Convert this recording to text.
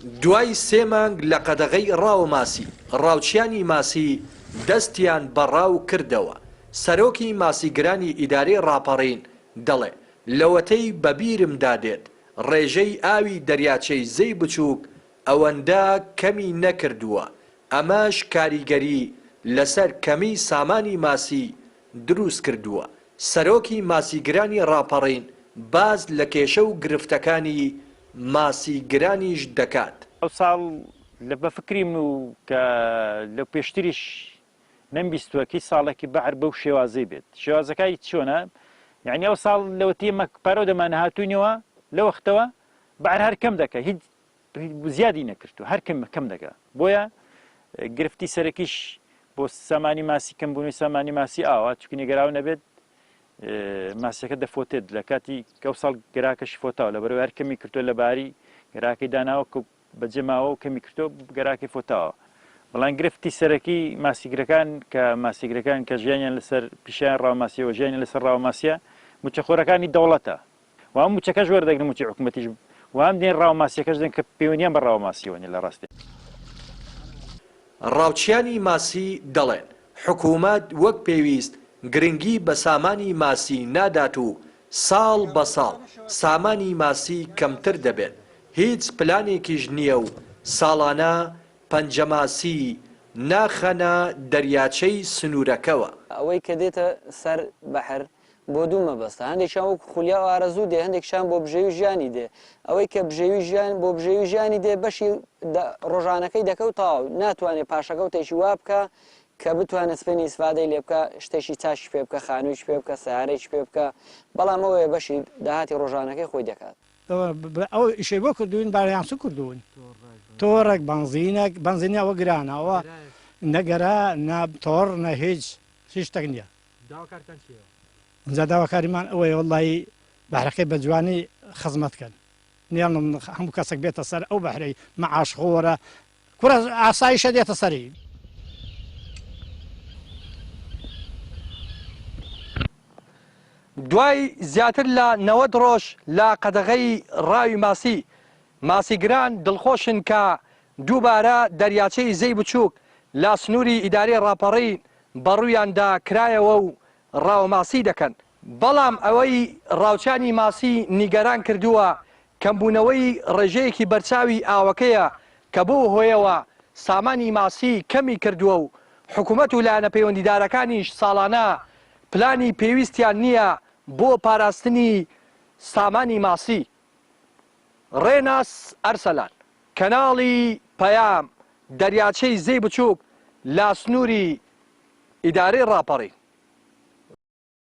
دوای سێ مانگ لە قەدەغەی ڕاوەماسی، ڕاوچیانی ماسی دەستیان بە ڕاو کردەوە. سەرۆکی ماسیگرانی ئیدارەی ڕاپەڕین دەڵێ، لەوەتەی بە بیرمدا دێت ڕێژەی ئاوی دەریاچەی زێی بچووک ئەوەندە کەمی نەکردووە، ئەمەش کاریگەری لەسەر کەمی سامانی ماسی دروستکردووە. سەرۆکی ماسیگرانی ڕاپەڕین باس لە کێشە و گرفتەکانی ماسیگرانیش دەکات. ئەوساڵ لە بە فکری من و کە لە پێشتریش نەمبیستووە کەی ساڵێکی بەعر بەو شێوازەی بێت شێوازەکای چۆنە یعنی ئەو ساڵ لەوەتی ئێمە پارەو دەمان هاتوینەوە لە وەختەوە بەعر هەر کەم دەکە هیچ زیادی نەکردو هەر کەم کەم دەکا بۆیە گرفتی سەرەکیش بۆ سامانی ماسی کەمبوونەوەی سامانی ماسی ئاوە چونکە نێگەراو نەبێت ماسیەکە دەفۆتێت لە کاتی ئەو ساڵ گەراکەشی فۆتاوە لەبەرەوەی هەر کەمی کردووە لە باری گەراکەی داناوە کە بەجێ ماوە و کەمی کردووە گەراکەی فۆتاوە بەڵام گرفتی سەرەکی ماسیگرەکان کە ماسیگرەکان کە ژیانیان لەسەر پیشیان ڕاوماسیەوە ژیانیان لەسەر ڕاوماسیە موچەخۆرەکانی دەوڵەتە و هەم موچەکەش وەردەگرن موچەی حکومەتیش و هەم دێن ڕاوماسیەکەش دێن کە پەیوەندیان بە ڕاوماسیەوە نیە لە ڕاستی. ڕاوچیانی ماسی دەڵێن، حکومەت وەک پێویست گرنگی بە سامانی ماسی نادات و ساڵ بە ساڵ سامانی ماسی کەمتر دەبێت، هیچ پلانێکیش نییە و ساڵانە پەنجەماسی ناخەنە دەریاچەی سنوورەکەوە. ئەوەی کە دێتە سەر بەحر بۆ دوو مەبەستە، هەندێکیان وەکو خولیا و ئارەزوو دێ، هەندێکیشیان بۆ بژێوی ژیانی دێ. ئەوەی کە بژێوی ژیان بۆ بژێوی ژیانی دێ بەشی ڕۆژانەکەی دەکە و تەواو، ناتوانێ پاشەکەوتێکی وا بکا کە بتوانێ سبەینێ ئیسفادەی لێ بکا، شتێکی چاکی پێ بکا، خانوویەکی پێ بکا، سەیارەیەکی پێ بکا، بەڵام ئەوەیە بەشی داهاتی ڕۆژانەکەی خۆی دەکات. ئەو ئیشەی بۆ کردووین باریان چ کردوون تۆڕێک بەنزینێک بەنزینی ئەوە گرانە ئەوە نە گەرا نە تۆڕ نە هیچ هیچ شتێک نییە. داواکارتان چیە؟ ئینجا داواکاریمان ئەوەیە وەڵڵاهی بەحرەکەی بە جوانی خزمەت کەن نێڵن هەموو کەسێک بێتە سەر ئەو بەحرەی مەعاش خۆرە کورە ئاسایشە دێتە سەری. دوای زیاتر لە 90 ڕۆژ لە قەدەغەی ڕاوی ماسی، ماسیگران دڵخۆشن کە دووبارە دەریاچەی زێی بچووک لە سنووری ئیدارەی ڕاپەڕین بەڕوویاندا کرایەوە و ڕاوەماسی دەکەن، بەڵام ئەوەی ڕاوچیانی ماسی نیگەران کردووە کەمبوونەوەی ڕێژەیەکی بەرچاوی ئاوەکەیە کە بەو هۆیەوە سامانی ماسی کەمی کردووە و حکومەت و لایەنە پەیوەندیدارەکانیش ساڵانە پلانی پێویستیان نییە بۆ پاراستنی سامانی ماسی. ڕێناس ئەرسەلان، کەناڵی پەیام، دەریاچەی زێی بچووک لە سنووری ئیدارەی ڕاپەڕین.